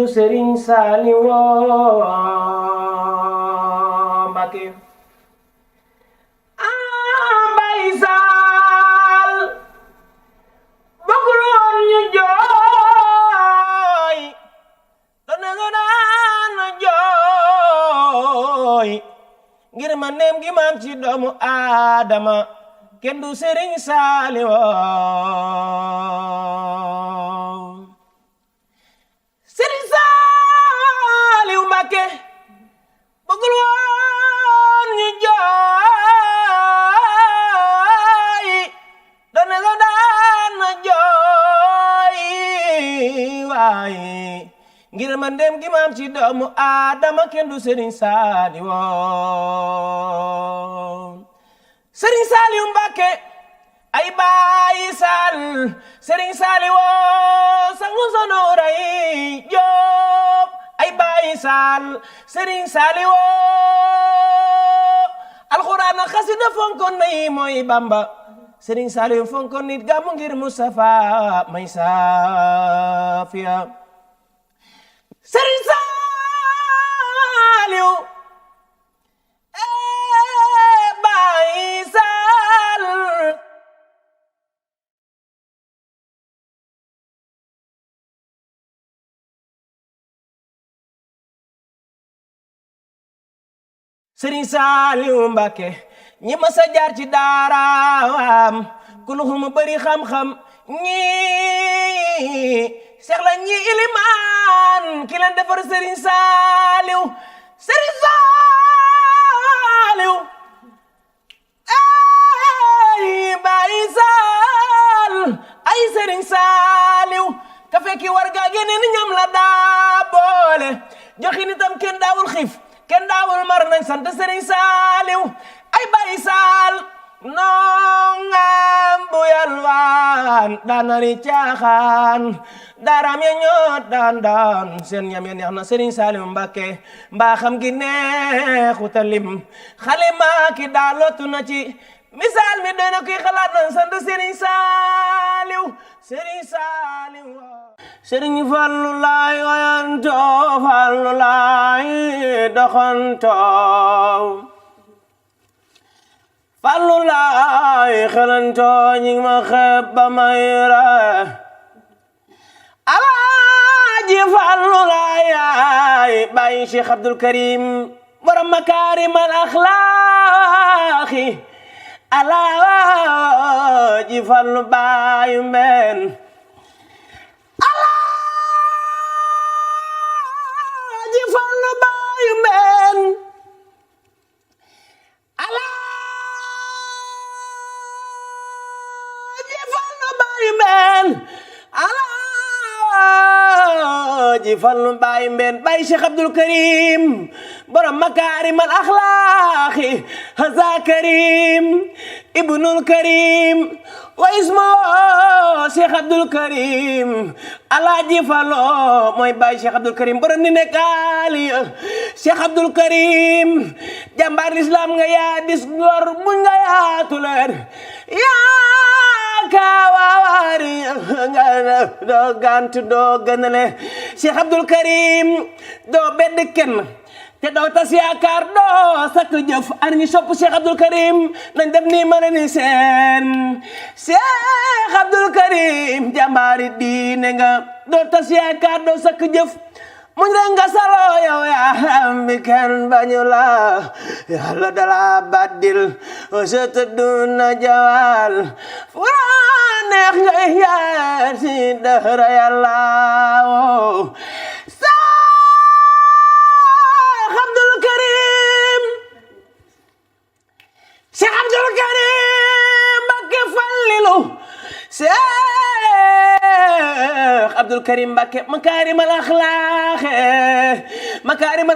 Sëriñ Saaliw Mbàkke Baay Saal bëggul woon ñu jooy dana nga daan jooy ngir ma neem gi maam ci doomu Aadama kenn du Sëriñ Saaliw Sëriñ Saaliw Mbàkke bëggul woon ñu jooy dana nga daan jooy waaye ngir ma ndem gi maam ci doomu Aadama kenn du Sëriñ Saaliw Sëriñ Saaliw Mbàkke ay Baay Saal Sëriñ Saaliw sangu sonoray Jóob ay Baay Saal Sëriñ Saaliw alxuraan ak xasida fonkoon nay mooy Bamba Sëriñ Saaliw fonkoon nit gàmmu ngir Mustafa may saafiya Sëriñ Saaliw Baay Saal Sëriñ Saaliw Mbàkke ñi ma sa jaar ci daaraam kuluhum bari xam-xam ñi seex la ñi ilimaan ki leen defar Sëriñ Saaliw Sëriñ Saaliw ay Baay Saal ay Sëriñ Saaliw ka fekki war gaa génne ni ñam la daa boole joxi nitam kenn daawul xiif kenn daawul mar nañ sant Sëriñ Saaliw ay Baay Saal nongam bu yalwaan daanari caaxaan daaraam ya ñoo daan seen ñam ya neex na Sëriñ Saaliw Mbàkke mbaa xam gi neexuta lim xale maa ki daalootu na ci misaal mi doy na kuy xalaat nañ sant Sëriñ Saaliw Sëriñ Saaliw Sëriñ Fallu laay wayanto Fallu laay doxanto Fallu laay xelanto ñi ma xeeb ba may ra Alaaji Fallu laay Baay Cheikh Abdul Karim borom makaarimal axlaaqi Alaaji Fallu baayu mbeen Alaaji Fallu baayu mbeen Alaaji Fallu baayu mbeen Alaaji Fallu baayu mbeen Baay Cheikh Abdul Karim borom makaarimal axlaaqi haza Karim ibnul Karim wa ismo Cheikh Abdul Karim Alaaji Fallu mooy Baay Cheikh Abdul Karim borom ni nekk Aliya Cheikh Abdul Karim jàmbaar lislaam nga yaa dis gor muñ nga yaatu leen yaa kaawaari nga doo gantu doo gënale Cheikh Abdul Karim doo bedd kenn te doo tas yaakaar doo sakk jëf ar ñi sopp Cheikh Abdul Karim nañ def nii ma ne ni seen Cheikh Abdul Karim jàmbaari diine nga doo tas yaakaar doo sakk jëf muñ rek nga saloo yow yaa bi kenn bañu la Yàlla dala baddil sa tëdduna jawal fu la neex nga yaar si dëhra Yàlla Cheikh Abdul Karim Mbàkke Fallilu Cheikh Abdul Karim Mbàkke makaarimal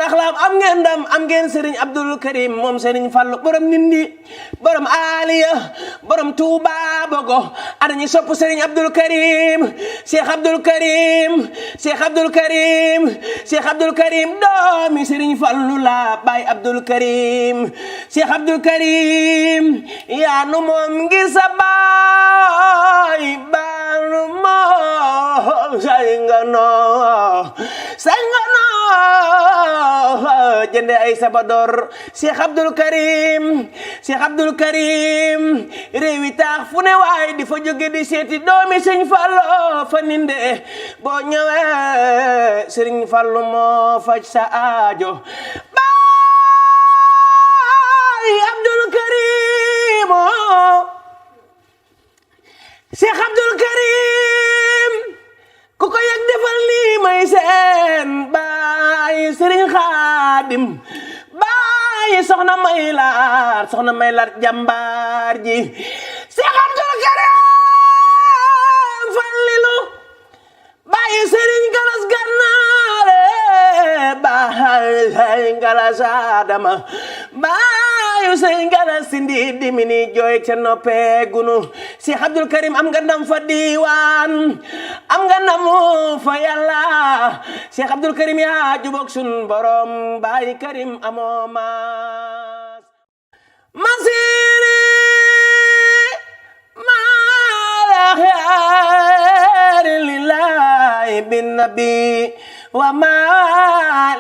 axlaaq am ngeen ndam am ngeen Sëriñ Abdul Karim moom Sëriñ Fallu borom Nindi borom Aliya borom Tuuba Bogo ana ñi sopp Sëriñ Abdul Karim Cheikh Abdul Karim Cheikh Abdul Karim Cheikh Abdul Karim doomi Sëriñ Fallu la Baay Abdul Karim Cheikh Abdul Karim yaa nu moom ngir sa baay baanu moo say nga noo sañ nga noo jënde ay sabador Cheikh Abdoul Karim réewi taax fu ne waay di fa jóge di seeti doomi sëñ Fallu fa ninde boo ñëwee sëriñ Fallu moo faj sa aajo baay Abdoul Karim Cheikh Abdoul Karim ku ko yëg defal lii may seen baay Sëriñ Xaadim baay soxna may laat jàmbaar ji Cheikh Abdoul Karim Fallilu baay Sëriñ Galas Gannaare baay Sëriñ Galas Adama baayu Sëriñ Galas Sindi dimini jooy ca noppee gunu Cheikh Abdoul Karim am nga ndam fa diiwaan am nga ndamu fa yàlla Cheikh Abdoul Karim yaa jubóog sun borom baay Karim amoo maas masiri malaxyaari lillahi bin nabi wa ma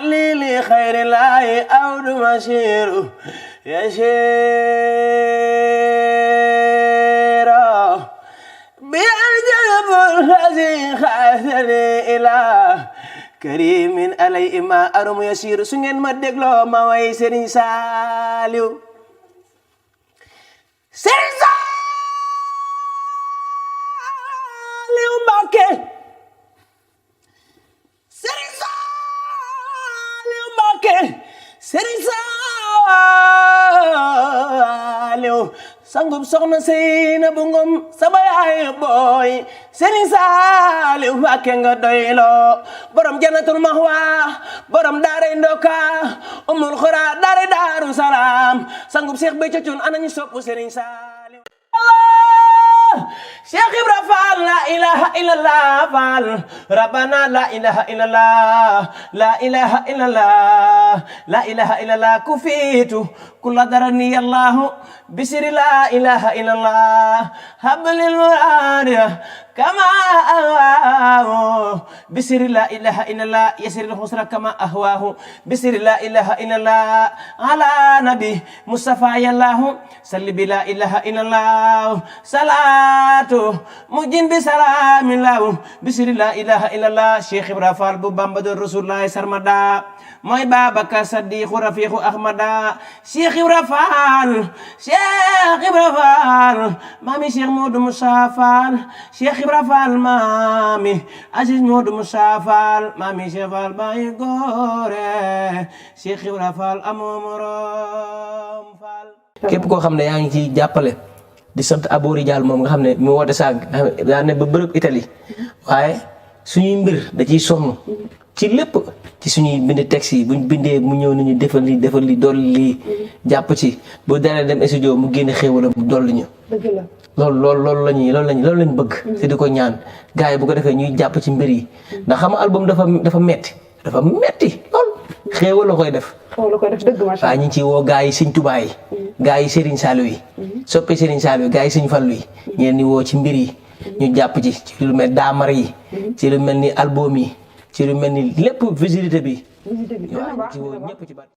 li xayri lahi awdu masiru yashiro bi aljabul lazi xaasani ila karimin alay ima arum yasiru su ngeen ma dégloo ma way Serigne Saliou Mbacké Serigne Saliou sangub soxna Seynabu Ngom sama yaay booy Serigne Saliou Mbacké nga doyloo borom Jannatul Mahwa borom daaray Ndoka umul xura daaray Daaru Salaam sangub Cheikh Béthio Thioune anañu sopp Serigne Saliou Cheikh Ibra Fall la ilaha illallah Fall Rabbana la ilaha illallah la ilaha illallah la ilaha illallah kufitu kulla darani Allah bisri la ilaha illallah hablil muradiya kama ahwahu bisri la ilaha illallah yasiril husra kama ahwahu bisri la ilaha illallah ala nabi Mustafa yallahu salli bi la ilaha illallah salatu mujin bi salamillahu bisri la ilaha illallah Cheikh Ibra Fall bu Bamba do Rasulullah sarmada mooy Babacar Sadiqu Rafiqu Ahmada Cheikh Ibra Fall mami Cheikh Modou Moussa Fall Cheikh Ibra Fall mami Aziz Modou Moussa Fall mami Cheikh Fall baay góore Cheikh Ibra Fall amoo morom Fall képp koo xam ne yaa ngi ci jàppale di sant Abouri Dial moom nga xam ne mu woote saag daa ne ba bërëb Italie waaye suñuy mbir da ciy sonn ci lépp ci suñuy bind texte yi buñ bindee mu ñëw nañu defal li dolli lii jàpp ci bu daree dem studio mu génne xéwalam mu dolli ñu loolu lañ bëgg te di ko ñaan gars yi bu ko defee ñuy jàpp ci mbir yi ndax xam album dafa metti lool xéewal la koy def dëgg macha Allah ñu ngi ci woo gars yi Sëñ Tuubaa yi gars yi Serigne Saliou yi soppe Serigne Saliou yi gars yi Sëñ Fallu yi ñeen ni woo ci mbir yi ñu jàpp ci lu mel daamar yi ci lu mel ni album yi ci lu mel ni lépp visibilité bi waaw ci woo ñëpp ci bat